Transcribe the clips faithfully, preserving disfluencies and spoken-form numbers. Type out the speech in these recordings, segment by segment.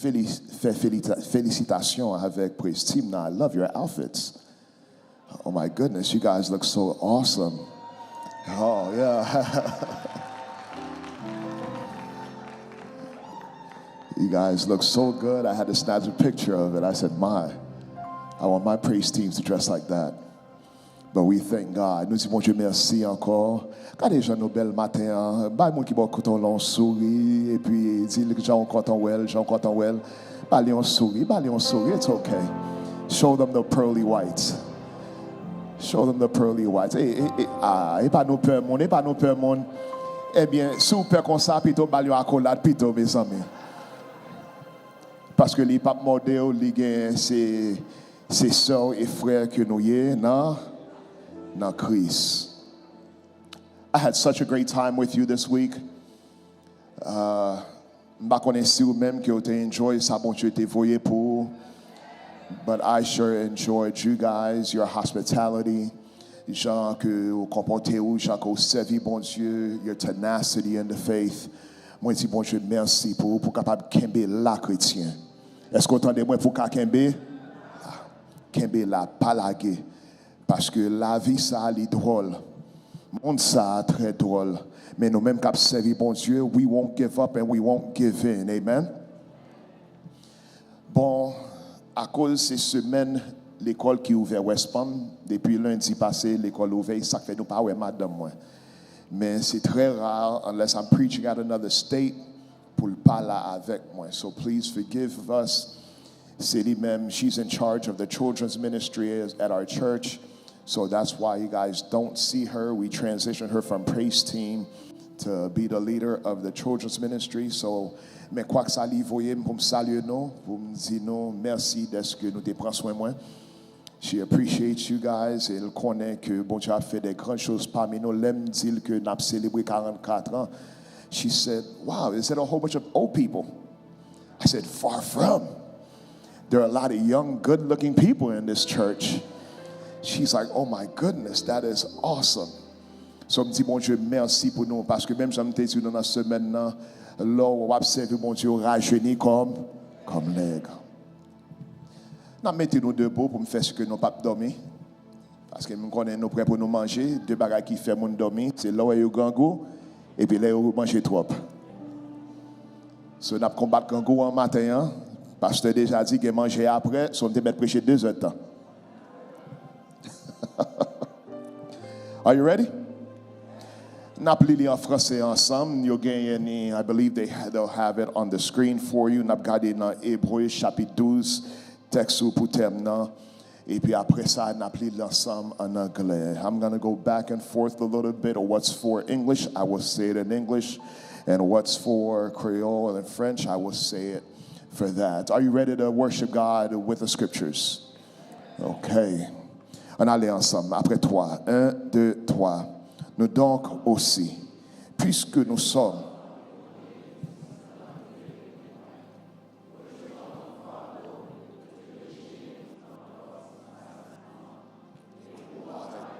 feli- fè felita- felisitasyon avèk praise team nan. I love your outfits. Oh my goodness, you guys look so awesome. Oh, yeah. You guys look so good. I had to snap a picture of it. I said, "My, I want my praise teams to dress like that." But we thank God. Nou di Bondye mèsi ankò. Gade jan nou bèl maten an. Bay moun ki bò kote w la yon souri, epi di l jan w kontan wè l, jan w kontan wè l. Ba li yon souri, ba li yon souri. It's okay. Show them the pearly whites. Show them the pearly whites. E, e, e, ah, e pa nou pè moun, e pa nou pè moun. Ebyen, si w pè konsa, pito ba l yon akolad pito, mezanmi. Paske li p ap mòde w, li gen, se, se sè w e frè ke nou ye nan, nan Kris. I had such a great time with you this week. Uh, m pa konnen si ou menm ke w te enjoy sa Bondye te voye pou ou. But I sure enjoyed you guys, your hospitality, jan ke w konpòte w, jan ke w sèvi Bondye, your tenacity in the faith. Mwen di Bondye mèsi pou ou, pou w kapab kenbe la, kretyen. Èske w tande mwen, pou w ka kenbe la? Kenbe la, pa lage. Paske lavi sa a, li dwòl. Mond sa a trè dwòl. Men nou menm k ap sèvi Bondye, we won't give up and we won't give in. Amen. Bon, akoz se semèn lekòl ki ouvè West Palm, depi lendi pase, lekòl ouvè, e sa k fè nou pa wè madanm mwen. Men se trè ra, unless I'm preaching at another state, pou l pa la avèk mwen. So please forgive us. Se li menm, she's in charge of the children's ministry as- at our church. So that's why you guys don't see her. We transitioned her from praise team to be the leader of the children's ministry. So, men kwak sa li voye m pou m salye nou, pou m di nou mèsi dèske nou te pran swen mwen. She appreciates you guys, e l konnen ke Bondye ap fè de grandes choses pami nou. Lè m di l ke n ap selebre karannkat an, she said, "Wow, is it a whole bunch of old people?" I said, "Far from. There are a lot of young, good-looking people in this church." She's like, "Oh my goodness, that is awesome." So, m di Bondye mèsi pou nou, paske menm jan m te di nou nan semèn nan, lè w ap sèvi Bondye, w rajeni kòm, kòm nèg. N ap mete nou debou pou m fè si ke nou p ap dòmi. Paske m konnen nou prè pou nou manje. De bagay ki fè moun dòmi, se lè w wè yo grangou, epi lè yo manje twòp. So, n ap konbat grangou an maten an. Pastè deja di gen manje aprè, so m te mèt preche de zè tan. Are you ready? N ap li li an franse ansanm. Yo genyen ni, I believe they ha- they'll have it on the screen for you. N ap gade nan Ebre chapit douz, tèks ou pou tèm nan. Epi apre sa, n ap li l ansanm an anglè. I'm gonna go back and forth a little bit. What's for English, I will say it in English. And what's for Creole and French, I will say it for that. Are you ready to worship God with the scriptures? Ok. Ann ale ansanm. Apre twa. Un, deux, trois. Nous donc aussi, puisque nous sommes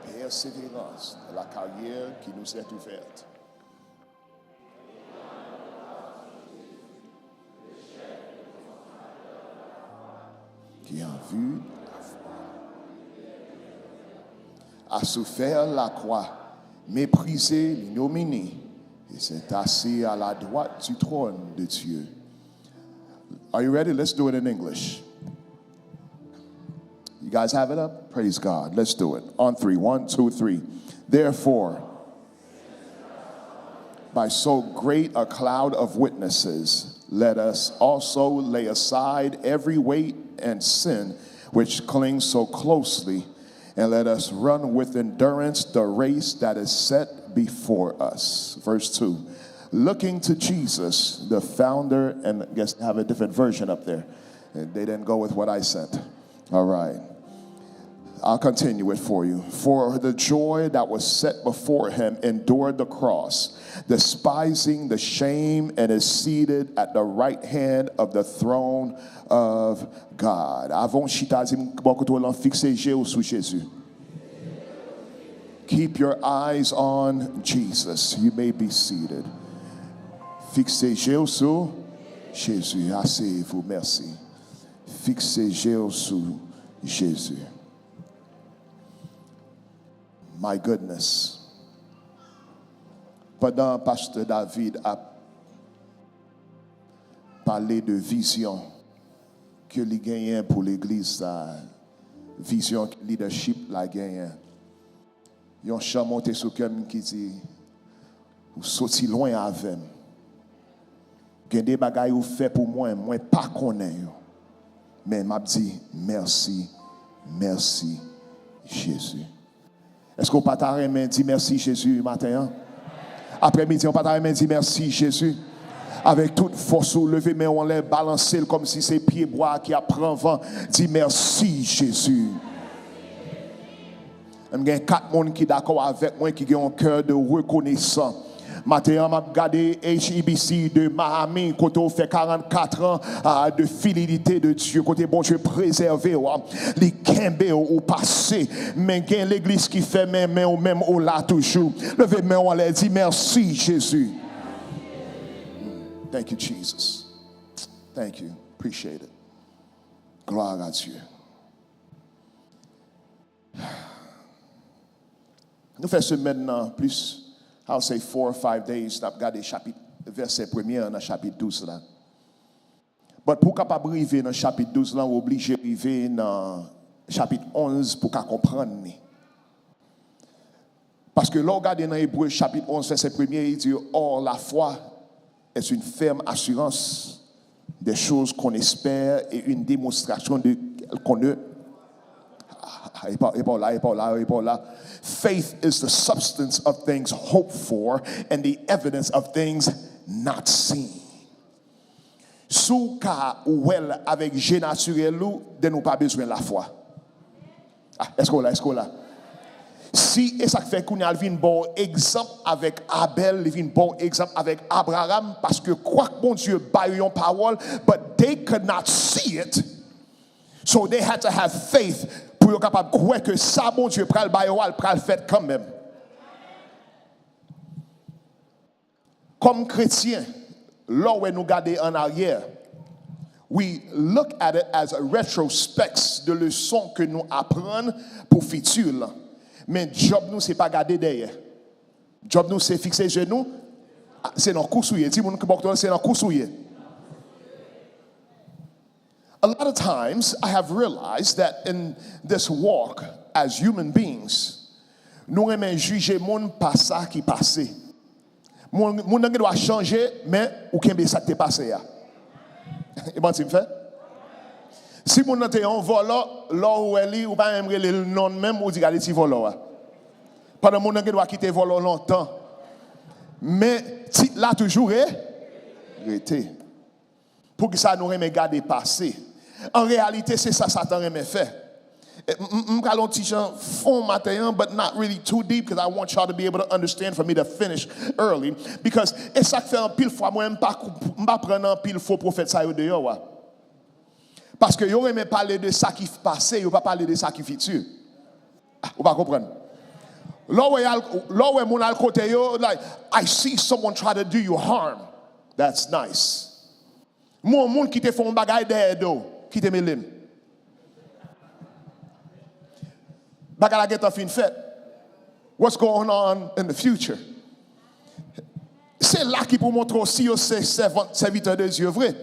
avec persévérance dans la carrière qui nous est ouverte. Qui a vu la foi, a souffert la croix, méprisé, l'ignominie, et s'est assis à la droite du trône de Dieu. Are you ready? Let's do it in English. You guys have it up? Praise God. Let's do it. On three. One, two, three. Therefore, by so great a cloud of witnesses, let us also lay aside every weight and sin which clings so closely, and let us run with endurance the race that is set before us. Verse two. Looking to Jesus, the founder, and I guess they have a different version up there. They didn't go with what I sent. All right. I'll continue it for you. For the joy that was set before him endured the cross, despising the shame, and is seated at the right hand of the throne of God. Avan w chita, di m bò kote w lan, fikse je w sou Jezi. Keep your eyes on Jesus. You may be seated. Fikse je w sou Jezi, aseyevou, mèsi. Fikse je w sou Jezi. My goodness. Pandan Pastè David ap pale de vizyon ke li genyen pou legliz sa, vizyon ke leadership la genyen, yon chan monte sou kè m ki di, "Ou soti lwen avè m. Gen de bagay ou fè pou mwen, mwen pa konnen yo. Men m ap di, mèsi, mèsi, Jezi." Èske w pa ta renmen di mèsi, Jezi, maten an? Aprèmidi an, w pa ta renmen di mèsi, Jezi? Avèk tout fòs ou, leve men w anlè, balanse l kòmsi se pyebwa ki ap pran van. Di, "Mèsi, Jezi." M gen kat moun ki dakò avèk mwen, ki gen yon kè de rekonesan. Maten an, m ap gade H E B C de Miami, kote w fè karannkat an, a, de fidelite de Dye, kote Bondye prezève w, a, li kenbe w, ou pase. Men gen legliz ki fèmen, men ou menm ou la toujou. Leve men w anlè, di, "Mèsi, Jezi." Thank you, Jesus. Thank you. Appreciate it. Gloire à Dieu. Nou fè semèn nan plis, I'll say four or five days, n ap gade chapit, vèsè premye an nan chapit douz la. But pou w kapab rive nan chapit douz lan, ou oblije rive nan chapit onz pou w ka konprann li. Paske lè w gade nan Ebre chapit onz, vèsè premye, li di, "Or, la foi est une ferme assurance des choses qu'on espère et une démonstration de celles qu'on ne." Ah, e pa, e pa w la, e pa w la, e pa w la. "Faith is the substance of things hoped for and the evidence of things not seen." Si w ka wè l avèk je natirèl ou, then ou pa bezwen lafwa. Ah, èske w la? Èske w la? Si, e sa k fè kounye a l vin ba w egzanp avèk Abèl, li vin ba w egzanp avèk Abraram, paske kwak Bondye ba yo yon pawòl, but they could not see it, so they had to have faith pou yo kapab kwè ke sa Bondye pral ba yo a, l pral fèt kanmenm. Kòm kretyen, lè w wè nou gade annaryè, we look at it as retrospects de leson ke nou aprann pou fiti lan. Men djòb nou se pa gade dèyè. Djòb nou se fikse je nou, se nan kous ou ye. Di moun ki bò kote w, se nan kous ou ye. A lot of times, I have realized that in this walk as human beings, nou renmen jije moun pa sa ki pase. Moun, moun nan gen dwa chanje, men ou kenbe sa k te pase a. E manti m fè? Si moun nan te yon vòlò, lè w wè li, ou pa menm rele l non menm, ou di, "Gade ti vòlò a." Pandan moun nan gen dwa kite vòlò lontan. Men tit la toujou re-, rete. Poukisa nou renmen gade pase? An reyalite, se sa Satan renmen fè. M, m, m pral yon ti jan fon maten an, but not really too deep, 'cause I want y'all to be able to understand for me to finish early. Because e sa k fè anpil fwa, mwen, m pa, m pa pran nan anpil fo pwofèt sa yo deyò a. Paske yo renmen pale de sa ki pase, yo pa pale de sa ki fiti. Ah, ou pa konprann. Lè w wè y al, lè w wè moun al kote yo, like, "I see someone try to do you harm." That's nice. Mwen, yon moun ki te fè yon bagay dèyè do w, ki te mele m. Bagay la gentan fin fèt. What's going on in the future? Se la ki pou montre w si yo se sèvant, sèvitè de Dye vre.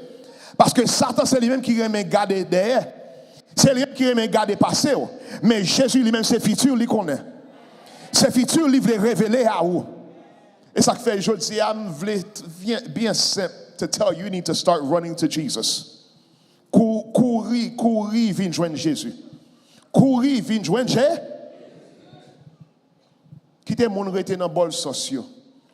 Paske Satan se li menm ki renmen gade dèyè. Se li menm ki renmen gade pase w. Men Jezi li menm se fiti li konnen. Se fiti li vle revele a ou. E sa k fè jodi a, m vle t-, byen, byen senp to tell you, you need to start running to Jesus. Kou-, kouri, kouri vin jwenn Jezi. Kouri vin jwenn Je-, Kite moun rete nan bòl sòs yo.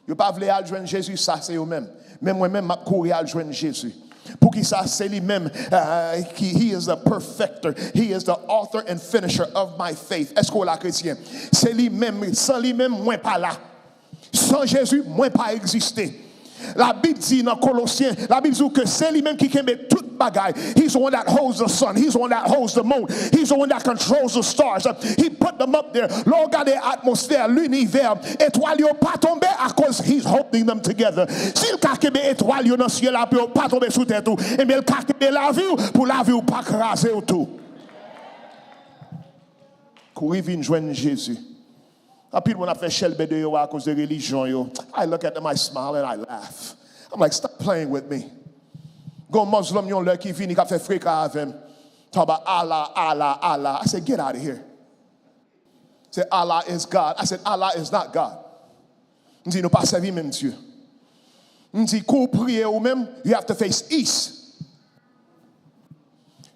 Yo pa vle al jwenn Jezi, sa se yo menm. Men mwen menm, m ap kouri al jwenn Jezi. Poukisa? Se li menm, uh, he, he is the perfecter. He is the author and finisher of my faith. Èske w la, kretyen? Se li menm. San li menm, mwen pa la. San Jezi, mwen pa egziste. Labib di nan Kolosyen, Labib di w ke se li menm ki kenbe tout bagay. He's the one that holds the sun. He's the one that holds the moon. He's the one that controls the stars. He put them up there. Lè w gade atmosfè, linivè, etwal yo pa tonbe akoz he's holding them together. Si l ka kenbe etwal yo nan syèl la pou yo pa tonbe sou tèt ou, ebyen l ka kenbe lavi w pou lavi w pa kraze w tou. Kouri vin jwenn Jezi. Anpil moun ap fè chèlbè deyò a akoz de relijyon yo. I look at them, I smile and I laugh. I'm like, "Stop playing with me." Gon Muslim yon lè ki vini k ap fè freka avè m. Talk about Allah, Allah, Allah. I said, "Get out of here." Say, "Allah is God." I said, "Allah is not God." M di, "Nou pa sèvi menm Dye." M di, "Kou w priye ou menm, you have to face east."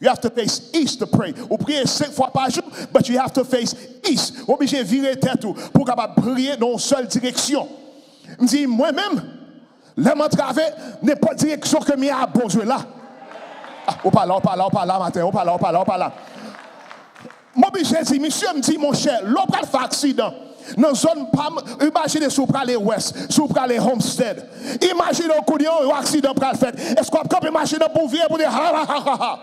You have to face east to pray. Ou priye senk fwa pa jou, but you have to face east. Ou oblije vire tèt ou pou w kapab priye nan yon sèl direksyon. M di, mwen menm, lè m antrave, nenpòt direksyon ke m ye a, Bondye la. Ah, ou pa la, ou pa la, ou pa la maten, ou pa la, ou pa la, ou pa la. M oblije di misye, m di, "Monchè, lè w pral fè aksidan nan zòn pa m, imajine si w prale Wès, si w prale Homestead. Imajine w kounye a, yon aksidan pral fèt. Èske w ap kanpe machin nan pou w vire pou w di, ha, ha, ha, ha, ha?"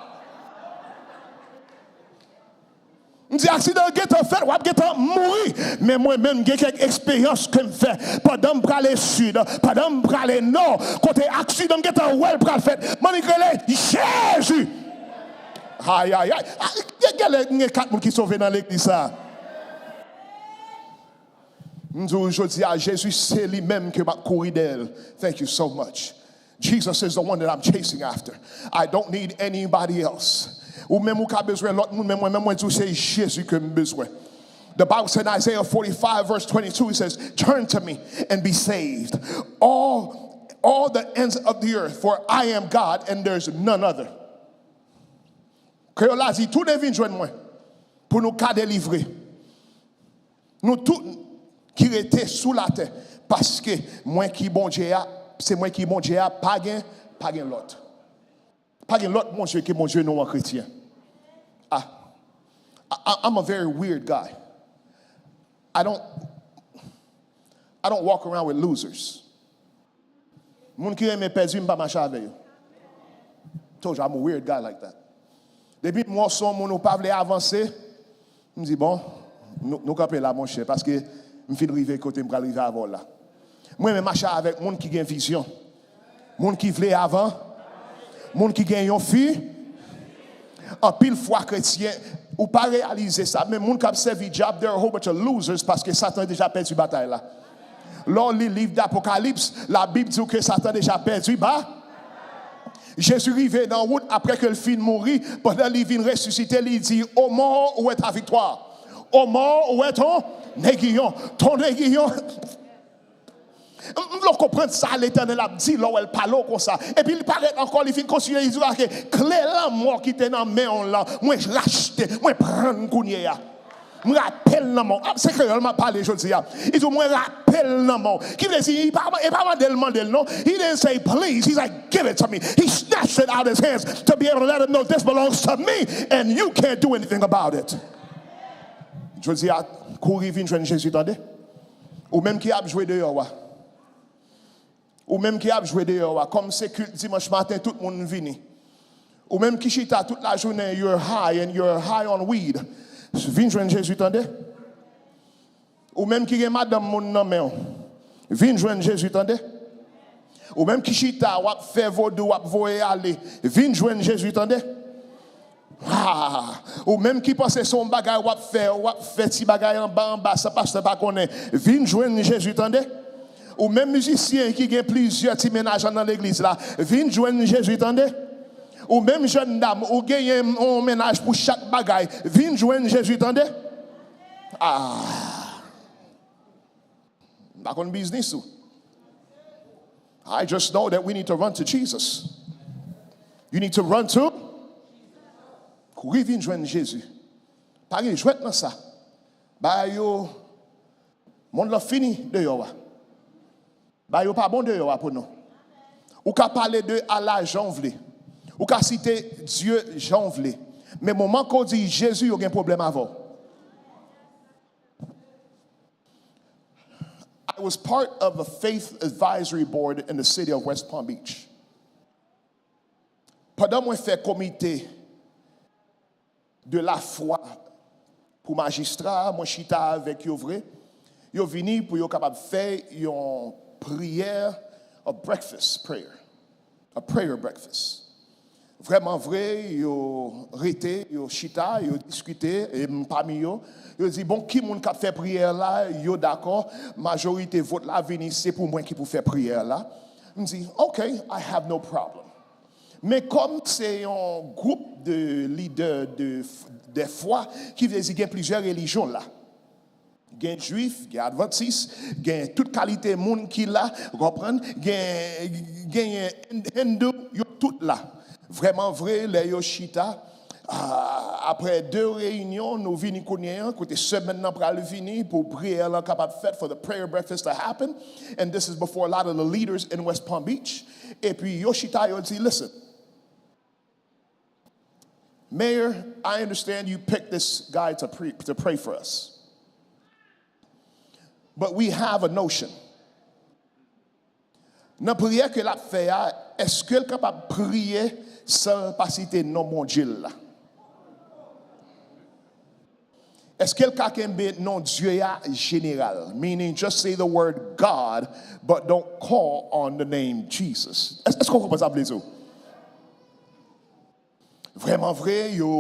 M di, "Aksidan an gentan fèt, w ap gentan mouri." Men mwen menm, gen kèk eksperyans ke m fè pandan m prale Sid, pandan m prale Nò, kote aksidan m gentan wè l pral fèt. M annik rele, "Jezi!" Ay, ay, ay. Ay, gen, gen lè gen kat moun ki sove nan legliz sa. M di w jodi a, Jezi se li menm ke m ap kouri dèyè l. Thank you so much. Jesus is the one that I'm chasing after. I don't need anybody else. Ou menm ou ka bezwen lòt moun, men mwen menm mwen di w se Jezi ke m bezwen. The Bible said in Isaiah forty-five verse twenty-two, it says, "Turn to me and be saved, all, all the ends of the earth, for I am God and there's none other." Kreyòl la di, "Tounen vin jwenn mwen pou nou ka delivre, nou tout ki rete sou latè, paske mwen ki Bondye a, se mwen ki Bondye a, pa gen, pa gen lòt." Pa gen lòt Bondye ke Bondye nou an, kretyen. Ah, I, I, I'm a very weird guy. I don't, I don't walk around with losers. Moun ki renmen pèdi, m pa mache avè yo. Told you, I'm a weird guy like that. Depi m wè w se yon moun ou pa vle avanse, m di, "Bon, nou, nou kanpe la, monchè, paske m fin rive kote m pral rive avè w la." Mwen renmen mache avèk moun ki gen vizyon, moun ki vle avan, moun ki gen yon fi. Anpil fwa, kretyen, ou pa reyalize sa, men moun k ap sèvi dyab, they're a whole bunch of losers, paske Satan deja pèdi batay la. Lè w li liv d Apokalips, Labib di w ke Satan deja pèdi ba. Jezi rive nan wout apre ke l fin mouri, pandan li vin resisite, li di, "Ô mort, où est ta victoire? Ô mort, où est ton aiguillon? Ton aiguillon." M, m vle w konprann sa Letènèl ap di lè w wè l pale w konsa. Epi li parèt ankò, li fin kontinye, li di w ke kle lanmò ki te nan men w lan, mwen rachte, mwen pran l kounye a. M rape l nan men w. Ah, se kreyòl m ap pale jodi a. Li di w, "Mwen rape l nan men w." Ki vle di, li pa, li pa mande l, mande l, non. He didn't say, "Please." He's like, "Give it to me." He snatched it out of his hands to be able to let him know, "This belongs to me, and you can't do anything about it." Jodi a, kouri vin jwenn Jezi, tande. Ou menm ki ap jwe deyò a. Ou menm ki ap jwe deyò a, kòm se kilt dimanch maten, tout moun vini. Ou menm ki chita tout lajounen, you're high and you're high on weed. Vin jwenn Jezi, tande. Ou menm ki gen madanm moun nan men w, vin jwenn Jezi, tande. Ou menm ki chita, w ap fè vodou, w ap voye ale, vin jwenn Jezi, tande. Ah, ou menm ki panse se yon bagay w ap fè, w ap fè ti bagay anba anba san pastè pa konnen, vin jwenn Jezi, tande. Ou menm mizisyen ki gen plizyè ti mennaj anndan legliz la, vin jwenn Jezi, tande. Ou menm jèn dam, ou genyen yon mennaj pou chak bagay, vin jwenn Jezi, tande. Ah. M pa konn biznis ou. I just know that we need to run to Jesus. You need to run to. Kouri vin jwenn Jezi. Pa gen jwèt nan sa. Bagay yo, mond lan fini deyò a. Bagay yo pa bon deyò a pou nou. Ou ka pale de Allah jan w vle. Ou ka site Dye jan w vle. Men moman ke w di Jezi, yo gen pwoblèm avè w. I was part of a faith advisory board in the city of West Palm Beach. Pandan mwen fè komite de lafwa pou majistra, mwen chita avèk yo vre. Yo vini pou yo kapab fè yon priyè, a breakfast prayer, a prayer breakfast. Vrèman vre, yo rete, yo chita, yo diskite, e m pami yo, yo di, "Bon, ki moun k ap fè priyè la?" Yo dakò, majorite vòt la vini, se pou mwen ki pou fè priyè la. M di, "Ok, I have no problem." Men kòm se yon gwoup de lidè de, de fwa, ki vle di gen plizyè relijyon la. Gen jwif, gen advantis, gen tout kalite moun ki la, w konprann? Gen, genyen hindou, yo tout la. Vrèman vre, lè yo chita, ah, apre de reyinyon, nou vini kounye a, kote semèn nan pral vini pou priyè lan kapab fèt, for the prayer breakfast to happen. And this is before a lot of the leaders in West Palm Beach. Epi yo chita, yo di, "Listen, Mayor, I understand you picked this guy to, pre- to pray for us. But we have a notion. Nan priyè ke l ap fè a, èske l kapab priye san l pa site non Bondye l la? Èske l ka kenbe non Dye a jeneral? Meaning, just say the word God, but don't call on the name Jesus." Èske w konprann sa m vle di w? Vrèman vre, yo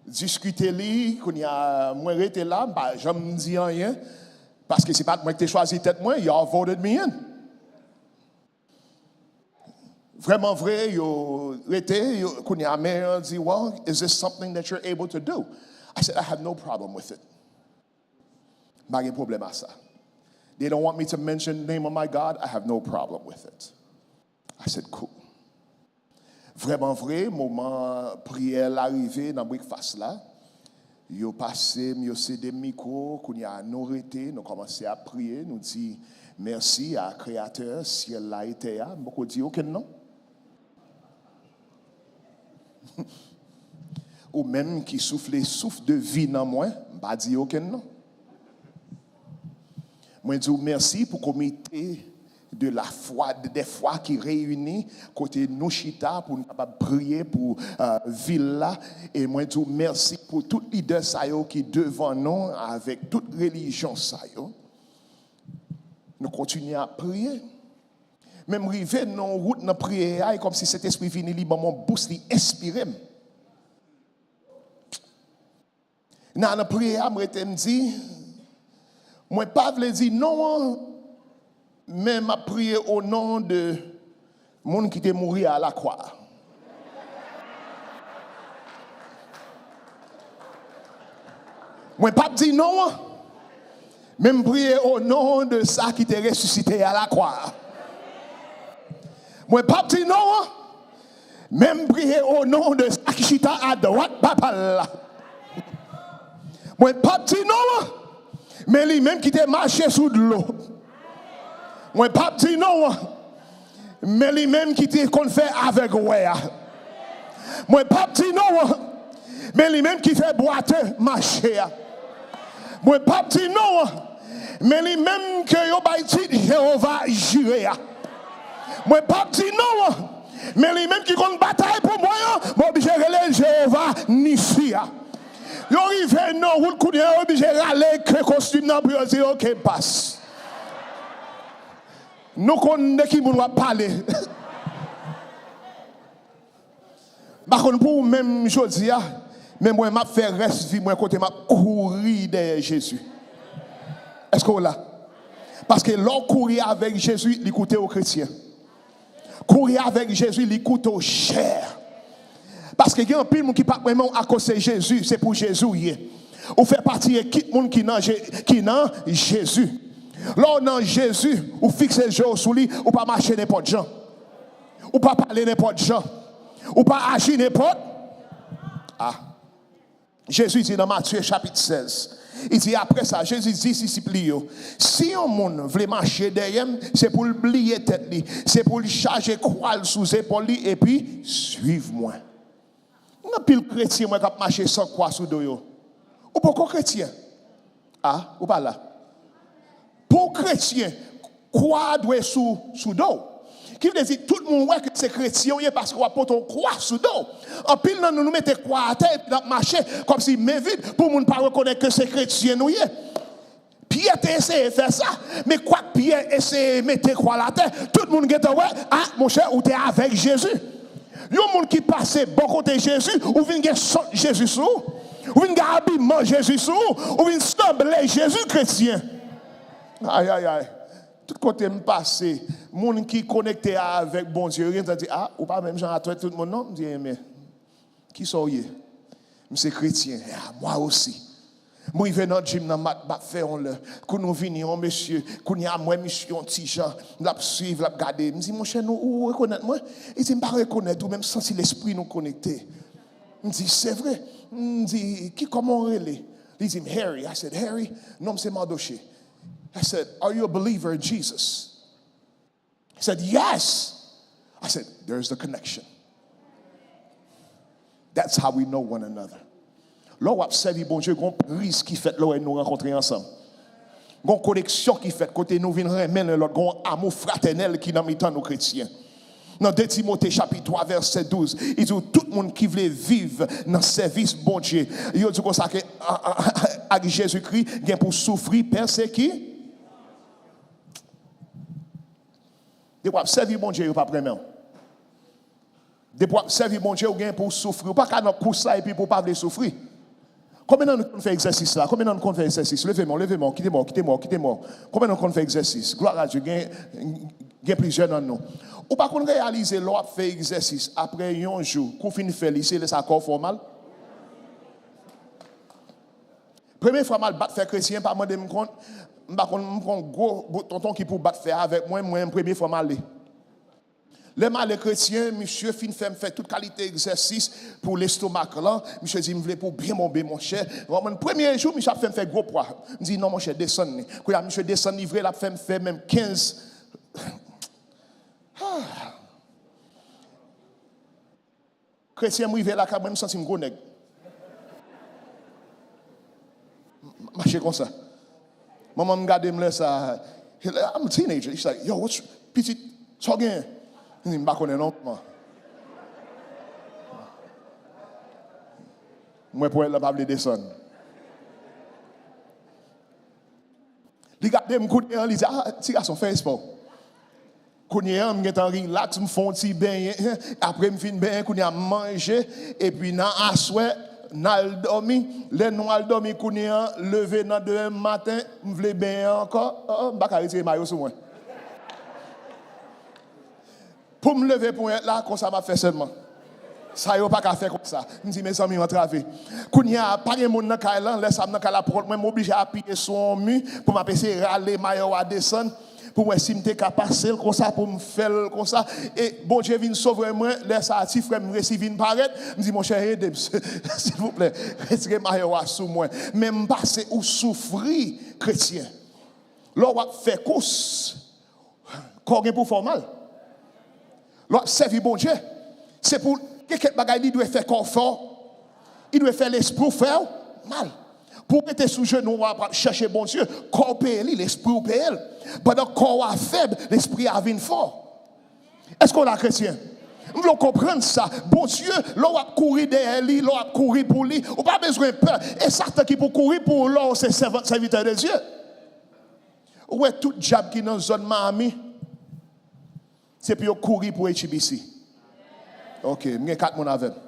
diskite li, kounye a, mwen rete la, m pa janm di anyen, paske se pa t mwen ki te chwazi tèt mwen, y'all voted me in. Vrèman vre, yo rete, yo, kounye a, mayor di, "Well, is this something that you're able to do?" I said, "I have no problem with it." M pa gen pwoblèm a sa. They don't want me to mention the name of my God, I have no problem with it. I said, "Cool." Vrèman vre, moman priyè la rive nan breakfast la. Yo pase m, yo sede m mikwo, kounye a nou rete, nou kòmanse ap priye, nou di mèsi a Kreyatè syèl la e tè a. M poko di okenn non. Ou menm ki soufle souf de vi nan mwen, m pa di okenn non. Mwen di w mèsi pou komite de la fwa, de, de fwa ki reyini, kote nou chita pou nou kapab priye pou, euh, vil la. E mwen di w mèsi pou tout lidè sa yo ki devan nou avèk tout relijyon sa yo. Nou kontinye ap priye. Men m rive nan yon wout nan priyè a, e kòmsi Sentespri vini, li ban m yon bous, li enspire m. Nan, nan priyè a, m rete, m di, mwen pa vle di non an, men m ap priye o non de moun ki te mouri a lakwa a. Mwen p ap di non an, men m priye o non de sa ki te resisite a lakwa a. Mwen p ap di non an, men m priye o non de sa ki chita adwat Papa l la. Mwen p ap di non an, men li menm ki te mache sou dlo. Mwen p ap di non an, men li menm ki te konn fè avèg wè a. Mwen p ap di non an, men li menm ki fè bwate mache a. Mwen p ap di non an, men li menm ke yo bay tit Jewova Jire a. Mwen p ap di non an, men li menm ki konn batay pou mwen an, mwen oblije rele l Jewova Nisi a. Yo rive nan wout kounye a, yo oblije rale ke kostim nan pou yo di, "Oke, pas." Nou konn de ki moun w ap pale. M pa konn pou ou menm jodi a, men mwen, m ap fè rès vi mwen kote m ap kouri dèyè Jezi. Èske w la? Paske lè w kouri avèk Jezi, li koute w kretyen. Kouri avèk Jezi, li koute w chè. Paske gen anpil moun ki p ap renmen w akoz se Jezi, se pou Jezi w ye. Ou fè pati ekip moun ki nan Je-, ki nan Jezi. Lè w nan Jezi, ou fikse je w sou li, ou pa mache nenpòt jan. Ou pa pale nenpòt jan. Ou pa aji nenpòt. Ah. Jezi di nan Matye chapit sèz, li di, apre sa, Jezi di disip li yo, "Si yon moun vle mache dèyè m, se pou l bliye tèt li, se pou l chaje kwa l sou zepòl li epi suiv mwen." Gen anpil kretyen, mwen, k ap mache san kwa sou do yo. Ou poko kretyen. Ah, ou pa la. Pou w kretyen, kwa a dwe sou, sou do w. Ki vle di, tout moun wè ke se kretyen w ye paske w ap pote yon kwa sou do w. Anpil nan nou, nou mete kwa atè epi n ap mache kòmsi men vid pou moun pa rekonèt ke se kretyen nou ye. Pyè te eseye fè sa, men kwak Pyè eseye mete kwa l atè, tout moun gentan wè, a, monchè, ou te avèk Jezi. Yon moun ki pase bò kote Jezi, ou vin gen sant Jezi sou ou. Ou vin gen abiman Jezi sou ou. Ou vin sanble Jezi, kretyen. Ay, ay, ay. Tout kote m pase, moun ki konekte avèk Bondye, yo gentan di, a, ou pa menm jan atwèt tout moun, non? M di, enben, kisa w ye? M se kretyen. A, mwa osi. M rive nan gym nan, m ap, m ap fè yon lè. Kou nou vini, yon mesye, kounye a m wè misye yon ti jan, l ap swiv, l ap gade. M di, monchè, nou, ou rekonèt mwen? Li di, m pa rekonèt ou, men m santi lespri nou konekte. M di, se vre? M di, ki, kòman w rele? Li di m, Harry. I said, Harry? Non m se Mardoché. I said, are you a believer in Jesus? He said, yes. I said, there's the connection. That's how we know one another. Lè w ap sèvi Bondye, gon priz ki fèt lè w wè nou rankontre ansanm. Gon koneksyon ki fèt kote nou vin renmen len lòt, gon amou fratènèl ki nan mitan nou kretyen. Nan de Timote chapit twa vèsè douz, li di w tout moun ki vle viv nan sèvis Bondye, yo di konsa ke a, a, a, ak Jezikri gen pou soufri, pèseki. Depi w ap sèvi Bondye, yo p ap renmen w. Depi w ap sèvi Bondye, ou gen pou w soufri. Ou pa ka nan kous la epi pou w pa vle soufri. Konbyen nan nou konn fè egzèsis la? Konbyen nan nou konn fè egzèsis? Leve men w, leve men w, kite men w, kite men w, kite men w. Konbyen nan nou konn fè egzèsis? Glwa a Dye, gen, gen plizyè nan nou. Ou pa konn reyalize lè w ap fè egzèsis, apre yon jou, kou w fin fè li, se lè sa kò w fè w mal? Premye fwa m al bat fè kretyen, pa mande m kont, m pa konn, m pran gwo bout tonton ki pou bat fè avèk mwen, mwen, premye fwa m ale. Lè m ale kretyen, misye fin fè m fè tout kalite egzèsis pou lestomak lan. Misye di, m vle pou w byen bonbe, monchè. Mwen, premye jou, misye ap fè m fè gwo pwa. M di, non, monchè, desann li. Kounye a, misye desann li vre, l ap fè m fè menm kenz. Kretyen, m rive lakay mwen, m santi m gwo nèg. M, m mache konsa. Manman m gade m lè sa. I'm a teenager. She's like, yo, what's, pitit, sa w genyen? M di, m pa konnen non, manman. M wè ponyèt lan pa vle desann. Li gade m kounye an, li di, a, ti gason, fè espò. Kounye an, m gentan rilaks, m fè yon ti benyen, apre m fin benyen, kounye a m manje, epi nan aswè, n al dòmi. Lè nou al dòmi, kounye an, leve nan de è maten, m vle benyen ankò, o, o, m pa ka retire mayo sou mwen. Pou m leve ponyèt la, konsa m ap fè sèlman. Sa yo pa ka fè konsa. M di, mezanmi, antrave. Kounye a, pa gen moun nan kay lan, lè sa m nan kay la pwòp, mwen, m oblije apiye sou yon mi pou m ap eseye rale mayo a desann, pou m wè si m te ka pase l konsa, pou m fè l konsa. E Bondye vin sove mwen, lè sa a, ti frè m resi vin parèt. M di, monchè, ede m, silvouplè, retire mayo a sou mwen. Men m pase ou soufri, kretyen. Lè w ap fè kous, kò w gen pou fè w mal. Lè w ap sèvi Bondye, se pou gen kèk bagay li dwe fè kò w fè w, li dwe fè lespri w fè w mal. Pou w rete sou jenou w ap chèche Bondye, kò w peye li, lespri w peye l. Pandan kò w a fèb, lespri a vin fò. Èske w la, kretyen? M vle w konprann sa. Bondye, lè w ap kouri dèyè li, lè w ap kouri pou li, ou pa bezwen pè. E Satan ki pou kouri pou ou lè w se sèvant, sèvitè de Dye. Ou wè tout djab ki nan zòn Miami, se pou yo kouri pou H E B C. Ok, m gen kat moun avè m.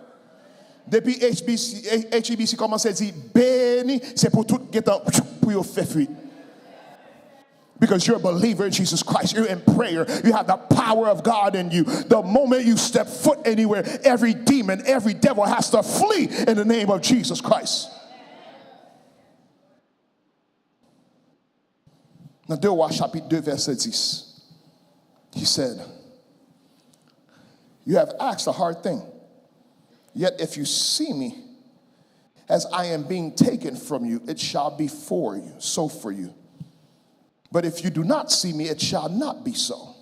Depi H B C, H E B C kòmanse di beni, se pou tout gentan pou yo fè fwit. Because you're a believer in Jesus Christ, you're in prayer, you have the power of God in you. The moment you step foot anywhere, every demon, every devil has to flee in the name of Jesus Christ. Nan de Wa chapit de vèsè dis, he said, you have asked a hard thing. Yet if you see me as I am being taken from you, it shall be for you, so for you. But if you do not see me, it shall not be so.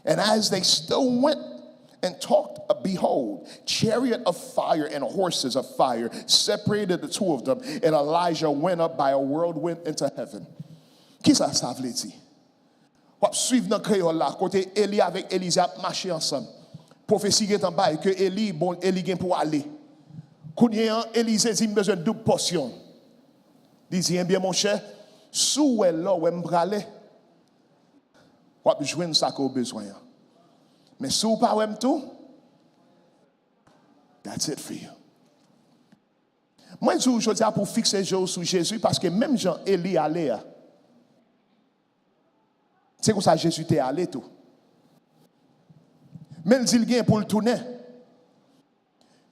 And as they still went and talked, behold, chariot of fire and horses of fire separated the two of them, and Elijah went up by a whirlwind into heaven. Kisa sa vle di? W ap swiv nan kreyòl la, kote Eli avèk Elize ap mache ansanm. Pwofesi gentan bay ke Eli, bon, Eli gen pou ale. Kounye an, Elize di, "M bezwen doub pòsyon." Li di, "Ebyen, monchè, si w wè lè w wè m prale, w ap jwenn sa ke w bezwen an. Men si w pa wè m tou, that's it for you." Mwen di w jodi a pou w fikse je w sou Jezi, paske menm jan Eli ale a, se konsa Jezi te ale tou. Men l di l gen pou l tounen.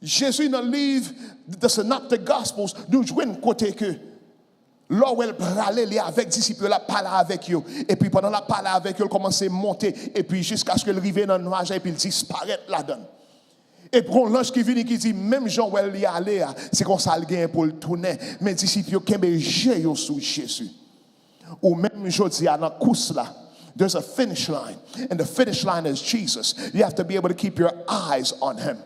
Jezi nan liv The Synoptic Gospels, nou jwenn kote ke lè w wè l prale, li avèk disip yo, l ap pale avèk yo. Epi pandan l ap pale avèk yo, l kòmanse monte, epi jiskaske l rive nan nwaj la, epi l disparèt ladan l. Epi yon lanj ki vini ki di, menm jan w wè l li ale a, se konsa l genyen pou l tounen. Men disip yo kenbe je yo sou Jezi. Ou menm jodi a nan kous la, there's a finish line. And the finish line is Jesus. You have to be able to keep your eyes on him.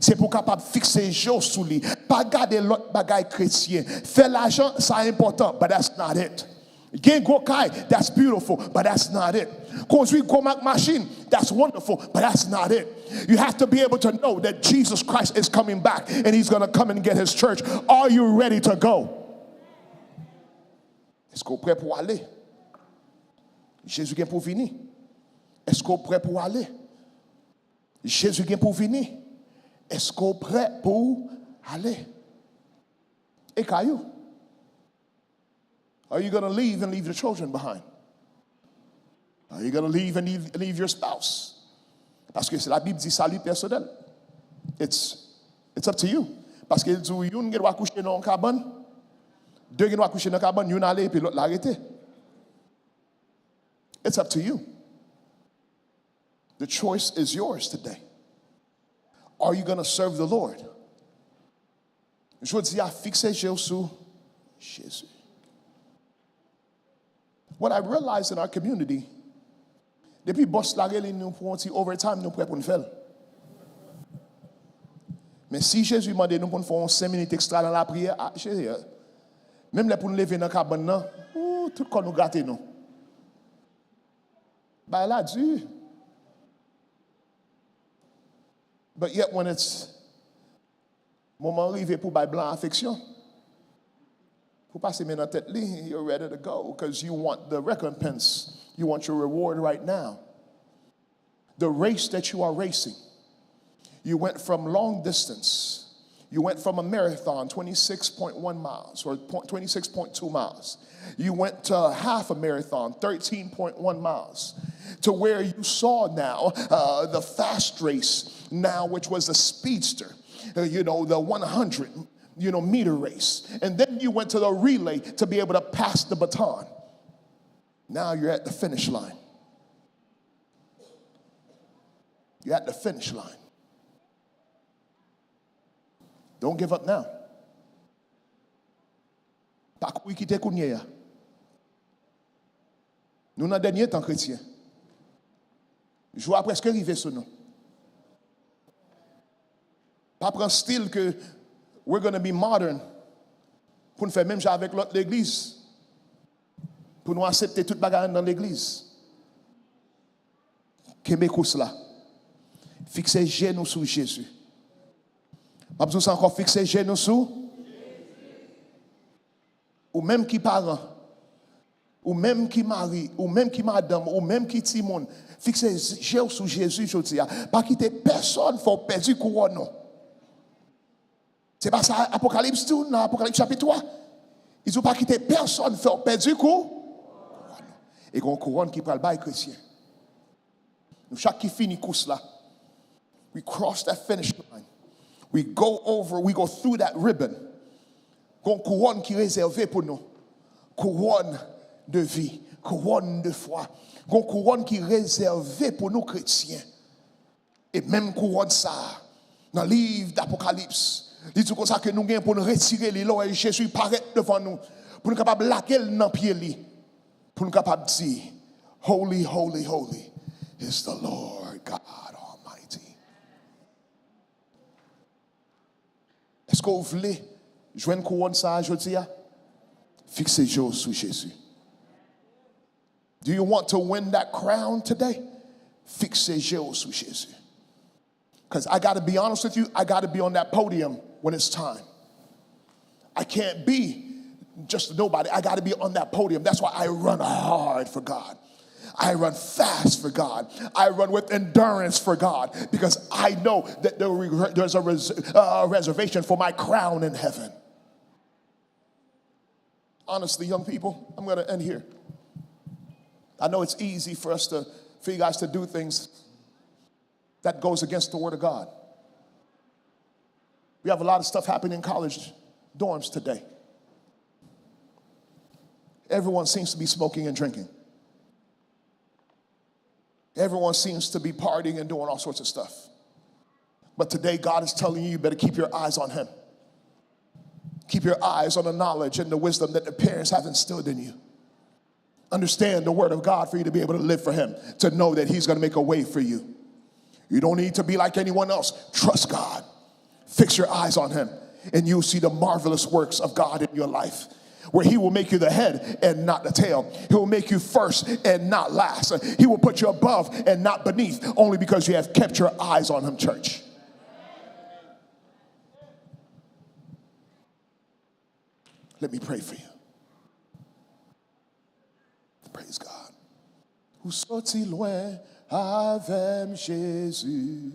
Se pou w kapab fikse je w sou li. Pa gade lòt bagay kretyen. Fè lajan, sa enpòtan, but that's not it. Gen gwo kay, that's beautiful, but that's not it. Kondwi gwo mak machin, that's wonderful, but that's not it. You have to be able to know that Jesus Christ is coming back and he's going to come and get his church. Are you ready to go? Èske w prè pou w ale? Jezi gen pou vini. Èske w prè pou w ale? Jezi gen pou vini. Èske w prè pou w ale? E kay ou? Are you going to leave and leave your children behind? Are you going to leave and leave, leave your spouse? Paske se Labib di sali pèsonèl. It's, it's up to you. Paske l di w youn gen dwa kouche nan yon kabann, de gen dwa kouche nan kabann, youn ale epi lòt la rete. It's up to you. The choice is yours today. Are you going to serve the Lord? Jodi a, fikse je w sou Jezi. What I realize in our community, depi bòs la rele nou pou yon ti overtime, nou prè pou n fè l. Men si Jezi mande nou pou n fè yon senk minit ekstra nan lapriyè, a, Jezi, menm lè pou n leve nan kabann nan, ou, tout kò nou grate nou. Bagay la di. But yet when it's moman rive pou bay blan afeksyon, pou pase men nan tèt li, you're ready to go because you want the recompense. You want your reward right now. The race that you are racing, you went from long distance. You went from a marathon, twenty-six point one miles or point, twenty-six point two miles. You went to half a marathon, thirteen point one miles, to where you saw now, uh, the fast race now, which was the speedster, uh, you know, the one hundred, you know, meter race. And then you went to the relay to be able to pass the baton. Now you're at the finish line. You're at the finish line. Don't give up now. Pa kouri kite kounye a. Nou nan dènye tan, kretyen. Jou a prèske rive sou nou. Pa pran stil ke we're gonna be modern pou n fè menm jan avèk lòt legliz, pou nou aksepte tout bagay anndan legliz. Kenbe kous la. Fikse je nou sou Jezi. M ap di w sa ankò, fikse je nou sou. Ou menm ki paran, ou menm ki mari, ou menm ki madanm, ou menm ki timoun, fikse je w sou Jezi jodi a. Pa kite pèsòn fè w pèdi kouwòn ou. Se pa sa Apokalips di w nan Apokalips chapit twa? Li di w pa kite pèsòn fè w pèdi kou-, kouwòn ou. E gen yon kouwòn ki pral bay kretyen. Nou chak ki fini kous la, we cross that finish line. We go over, we go through that ribbon. Gon kouwòn ki rezève pou nou. Kouwòn de vi, kouwòn de fwa. Gon kouwòn ki rezève pou nou kretyen. E menm kouwòn sa a, nan liv Apokalips, li di konsa ke nou gen pou n retire li lè w wè Jezi parèt devan nou, pou nou kapab lage l nan pye li, pou nou kapab di, "Holy, holy, holy is the Lord God Almighty." Èske w vle jwenn kouwòn sa a jodi a? Fikse je w sou Jezi. Do you want to win that crown today? Fikse je w sou Jezi. Because I got to be honest with you, I got to be on that podium when it's time. I can't be just nobody. I got to be on that podium. That's why I run hard for God. I run fast for God. I run with endurance for God because I know that there, there's a, res, uh, a reservation for my crown in heaven. Honestly, young people, I'm going to end here. I know it's easy for us to, for you guys to do things that goes against the word of God. We have a lot of stuff happening in college dorms today. Everyone seems to be smoking and drinking. Everyone seems to be partying and doing all sorts of stuff. But today, God is telling you, you better keep your eyes on Him. Keep your eyes on the knowledge and the wisdom that the parents have instilled in you. Understand the word of God for you to be able to live for Him, to know that He's going to make a way for you. You don't need to be like anyone else. Trust God. Fix your eyes on Him, and you'll see the marvelous works of God in your life, where He will make you the head and not the tail. He will make you first and not last. He will put you above and not beneath, only because you have kept your eyes on Him, church. Let me pray for you. Praise God. Ou soti lwen avè m, Jezi.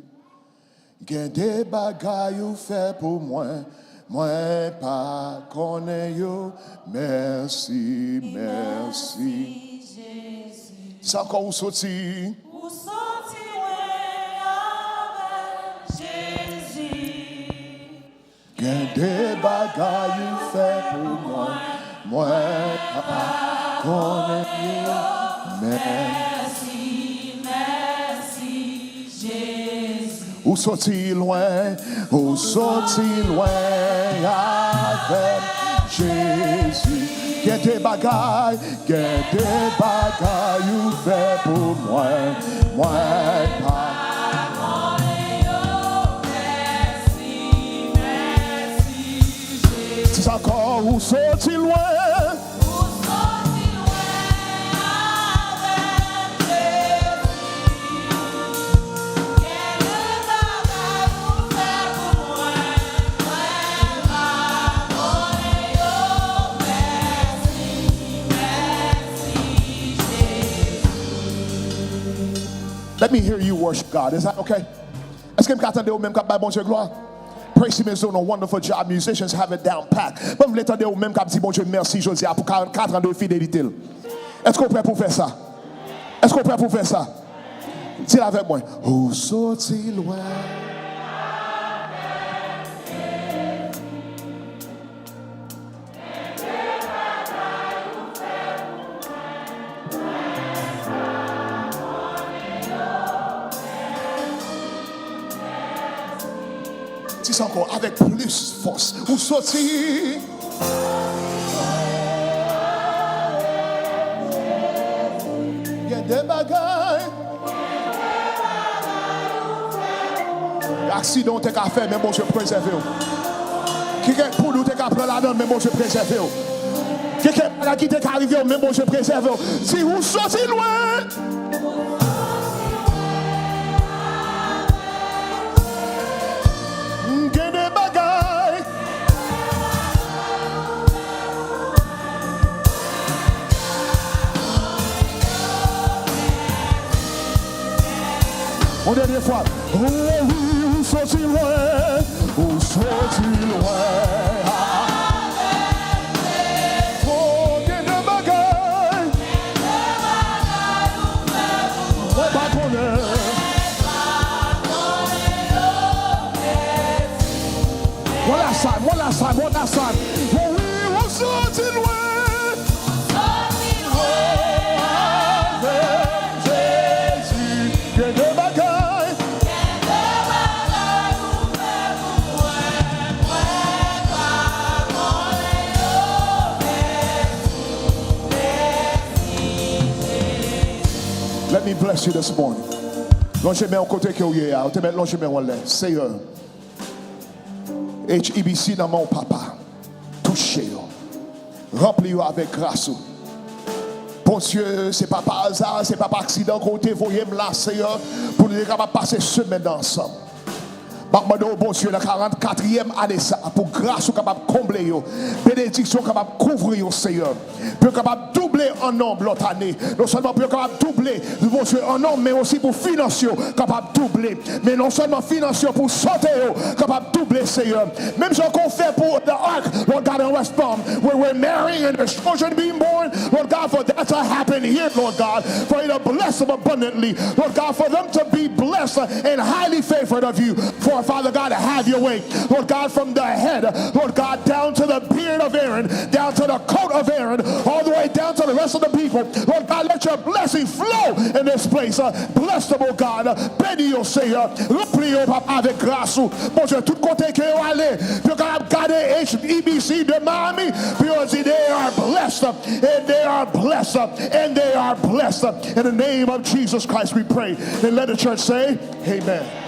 Gen de bagay ou fè pou mwen, mwen pa konnen yo. Mèsi, mèsi. Sa ankò, ou soti. Ou soti lwen avè m, Jezi. Gen de bagay ou fè pou mwen, mwen pa konnen yo. Mèsi, mèsi, Jezi. Ou soti lwen, ou soti lwen avè m, Jezi. Gen de bagay, gen de bagay ou fè pou mwen, mwen pa. Ti sa ankò, ou soti lwen. Let me hear you worship God. Is that okay? Èske m ka tande ou menm k ap bay Bondye glwa? Praise Him is doing a wonderful job. Musicians have it down pack. Mwen vle tande ou menm k ap di Bondye mèsi jodi a pou karannkat an de fidelite l. Èske w prè pou w fè sa? Èske w prè pou w fè sa? Di l avèk mwen. Ou soti lwen. Di sa ankò, avèk plis fòs. Ou soti. Gen de bagay. Aksidan w te ka fè, men Bondye prezève w. Gen kèk poud ou te ka pran ladan l, men Bondye prezève w. Gen kèk bagay ki te ka rive w, men Bondye prezève w. Di, ou soti lwen. Gen de bagay. Yon dènye fwa. O wi, ou soti lwen, ou soti lwen. O, gen de bagay. Mwen pa konnen. Mwen la sa, mwen la sa, mwen la sa. O wi, ou soti lwen. Avèk Jezi, gen de bagay. Let me bless you this morning. Lonje men w kote ke w ye a. Ou te mèt lonje men w anlè. Seyè. H E B C nan men w, Papa. Touche yo. Ranpli yo avèk gras ou. Bondye, se pa pa aza, se pa pa aksidan ke w te voye m la, Seyè, pou nou te kapab pase semèn nan ansanm. M ap mande w, Bondye, nan karannkatriyèm ane sa, pou gras ou kapab konble yo, benediksyon kapab kouvri yo, Seyè. Pou yo kapab double an nonb lòt ane. Non sèlman pou yo kapab double, Bondye, an nonb, men osi pou finans yo kapab double. Men non sèlman finans yo, pou sante yo kapab double, Seyè. Menm jan ke w fè pou the ark, Lord God, in West Palm, where we're marrying and there's children being born, Lord God, for that to happen here, Lord God, for you to bless them abundantly, Lord God, for them to be blessed and highly favored of you. For Father God, have your way, Lord God, from the head, Lord God, down to the beard of Aaron, down to the coat of Aaron, all the way down to the rest of the people. Lord God, let your blessing flow in this place. Uh, bless them, oh God. Uh, beni yo, Seyè. Ranpli yo, Papa, avèk gras ou. Bondye, tout kote ke yo ale, pou yo kapab gade H E B C de Miami, pou yo di, they are blessed, and they are blessed, and they are blessed. In the name of Jesus Christ, we pray. And let the church say, amen.